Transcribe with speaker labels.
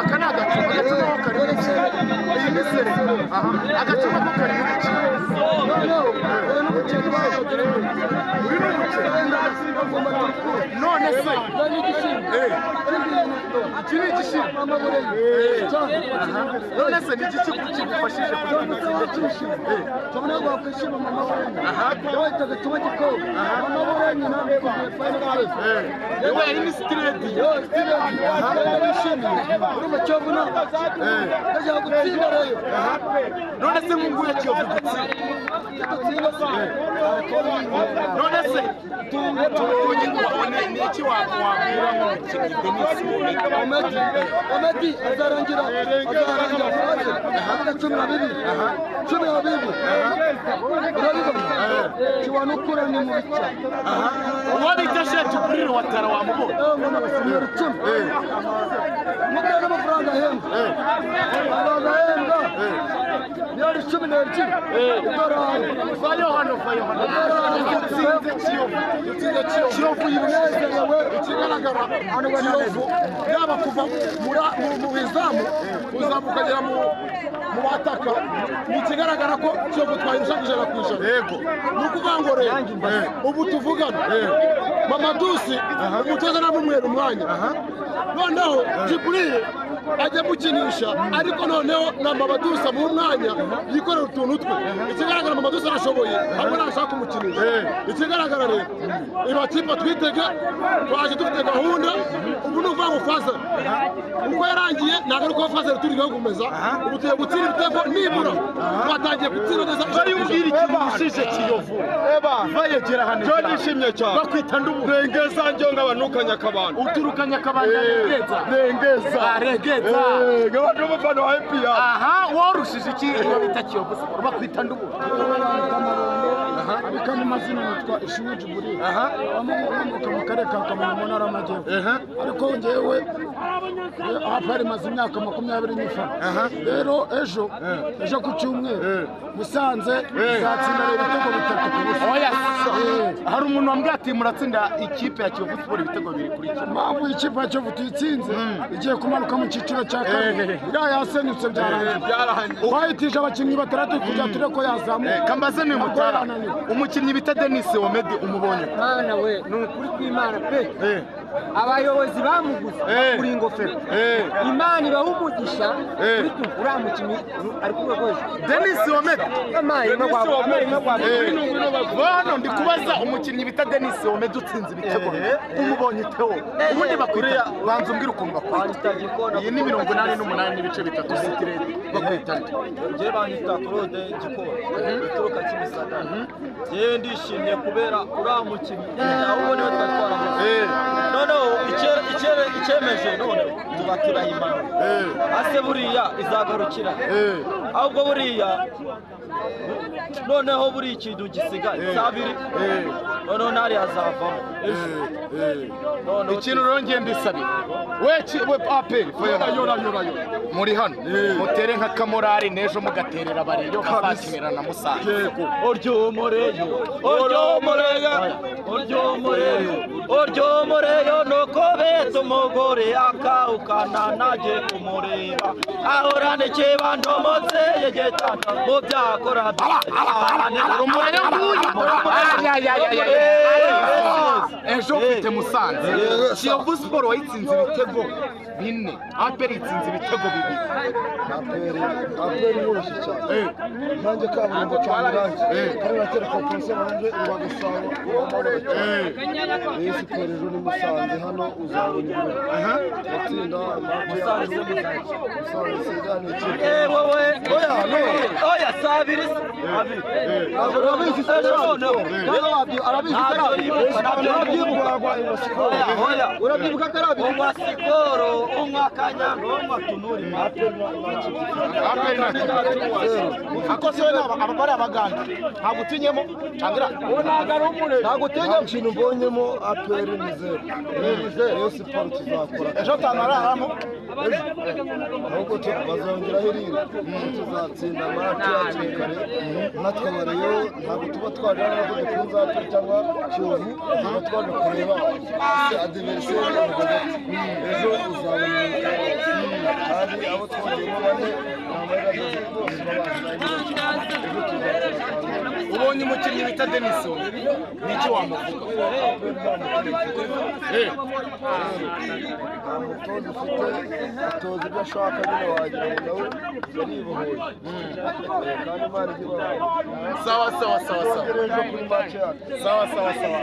Speaker 1: Aka ni agacuma. Agacuma ko karimo iki? Iyi ni sere. Aha, agacuma ko karimo iki?
Speaker 2: Noneho uyu ni umuceri waho.
Speaker 1: Uyu ni umuceri. None se
Speaker 2: ni igishyimbo.
Speaker 1: Iki ni igishyimbo.
Speaker 2: Amaburenyi cyane.
Speaker 1: None se ni iki kigufashije kugira ngo utsinde
Speaker 2: Wakwishima, tubona ko wakwishima mama burenyi yawitaga kiba gikoma mama burenyi ntabwo
Speaker 1: Yewe, yari ni sitiredi.
Speaker 2: Ndabishimiye, urumva Kiyovu ntabwo ndashaka gutsinda rero.
Speaker 1: None se nkunguye Kiyovu gutsinda?
Speaker 2: Gutsinda se?
Speaker 1: None se tubonye ni iki wabwira nk'umukinnyi Denis Omedi?
Speaker 2: Omedi, Omedi azarangira faze afite 12, 12, urabibona kiwanukura ni mubi cyane.
Speaker 1: Uwo bita Shetu Buriri Watara wamubonye?
Speaker 2: Mbona abasimira 10 mubwira n'amafaranga ahembwa, amafaranga ahembwa miliyoni 12 idolari.
Speaker 1: Vayo hano, vayo hano. Dutsinze Kiyovu, dutsinze Kiyovu, Kiyovu yirushije.
Speaker 2: Unezerewe.
Speaker 3: Ikigaragara, Kiyovu yaba kuva mu izamu kuzamuka ukagera mu bataka, ni ikigaragara ko Kiyovu twayirushaga 100%. Ni ukuvuga ngo rero ubu tuvugana Mamadusi umutoza namumwera umwanya, noneho Jiburire ajya amukinisha, ariko noneho na Mamadusi amuha umwanya yikorera utuntu twe. Ikigaragara, Mamadusi arashoboye, ahubwo ntashaka kumukinisha. Ikigaragara rero, ibakipe twitege, twaje dufite gahunda. Ubu ni ukuvuga ngo faze uko yarangiye ntabwo ari uko faze turi gukomeza. Ubu tugiye gutsinda ibitego, nibura twatangiye gutsinda neza.
Speaker 1: Bari umbwira ikintu urushije Kiyovu. Vayo, gera hano.
Speaker 4: Byo nishimye cyane.
Speaker 1: Bakwita ndubu?
Speaker 4: Rengeza njyo nk'abantu Nyakabanda.
Speaker 1: Uturuka Nyakabanda, Regeza?
Speaker 4: Rengeza.
Speaker 1: Ah, Regeza.
Speaker 4: Nkaba ndi umufana wa APR.
Speaker 1: Aha, worushije iki iyo bita Kiyovu Sport? Bakwita ndubu?
Speaker 3: Ariko mu mazina nitwa Ishimwe Juburi, nkomoka mu karere ka Kamonyi mu ntara y'Amajyepfo, ariko ngewe APR imaze imyaka 20 nyifana. Rero ejo ku cyumweru Musanze izatsinda ibitego 3-0.
Speaker 1: Oya, hari umuntu wambwiye ati muratsinda ikipe ya Kiyovu Sport ibitego 2-1.
Speaker 3: Impamvu ikipe ya Kiyovu tuyitsinze, igiye kumanuka mu cyiciro cya kabiri. Iriya yasenyutse, byarangiye. Twahitije abakinnyi batandatu kugira turebe ko yazamuka.
Speaker 1: Kambaze ni
Speaker 3: Ntabwo
Speaker 1: mutara
Speaker 3: yananiwe.
Speaker 1: Umukinnyi bita Denis Omedi umubonye?
Speaker 5: Mana we, ni ukuri kw'Imana pe, abayobozi bamuguze bakura ingofero, Imana ibaha umugisha. Kuri uriya mukinnyi ari ku rwego hejuru.
Speaker 1: Denis Omedi.
Speaker 5: Amayi no kwa
Speaker 1: Hano ndi kubaza umukinnyi bita Denis Omedi utsinze ibitego bibiri. Umubonye ute wowe? Ubundi bakwita, banza umbwire ukuntu bakwita. Iyi ni 88.3 City Radio. Bakwita nde?
Speaker 6: Njye banyita Claude Gikoro uturuka Kimisagara. Njyewe ndishimye kubera uriya mukinnyi, ahubwo niwe twari twarabuze. Noneho icyemeje none tuba turayimanura ase buriya izagarukira, ahubwo buriya noneho buriya ikintu gisigaye saa abiri, noneho ntari azavamo ejo noneho.
Speaker 1: Ikintu rero ngiye mbisabira we APR, muri hano mutere nka kamorari n'ejo mugaterera abariyo bazakinira na Musanze.
Speaker 6: Oryomoreyo, oryomoreyo, oryomoreyo, oryomoreyo, nuko betse umugore akawukana najye kumureba ahorane ikibandomotse yegetana mu byakora.
Speaker 1: Umureyo nguyu. Ejo ufite Musanze. Kiyovu Sport wayitsinze ibitego 4, APR itsinze ibitego 2.
Speaker 2: APR yoroshye cyane. Nanjye kaburimbo cyane irangi kandi natera kompresiyo hanze iwa Gasabo amahoro cyane. Rayon Sport ejo ni Musanze hano, uzabona ibirori turatsinda match yacu. Musanze sigane ikipe.
Speaker 6: Wowe oya, no oya, saa abiri se abiri.
Speaker 2: Ntabwo urabizi se?
Speaker 6: Ejo noneho
Speaker 2: Arabizi.
Speaker 6: Ntabyo yibuka, ntabyo
Speaker 2: Urabyibuka?
Speaker 6: Oya, oya.
Speaker 2: Urabyibuka ko ari abiri?
Speaker 6: Unywa sikoro, unywa kanyanga, unywa tunuri.
Speaker 1: APR nta kibazo. Ako se we aba ari abaganda, ntabwo utinyemo cyangwa?
Speaker 2: Ntabwo utinya ikintu mbonyemo. APR ni zeru, Rayon Sport tuzakora.
Speaker 1: Ejo tanararamo.
Speaker 2: Ahubwo bazongeraho irindi, tuzatsinda match hakiri kare. Natwe abareyo ntabwo tuba twaje hano ko dukunze APR cyangwa Kiyovu, tuba twaje kureba ese adversaire ahagaze ate. Ejo uzabona ibintu, kandi abo twongeyemo bane ni amahirwe rwose, babazi. Ejo tuzatsinda.
Speaker 1: Ubonye umukinnyi bita Denis Omedi, niki wamuvuga?
Speaker 2: Nta mutoza ufite, atoza ibyo ashaka nyine, wagira ngo nawe yaribohoye. Kandi Imana ijye ibaha.
Speaker 1: Sawa sawa sawa sawa.
Speaker 2: Twongere ejo kuri match yacu.
Speaker 1: Sawa sawa sawa.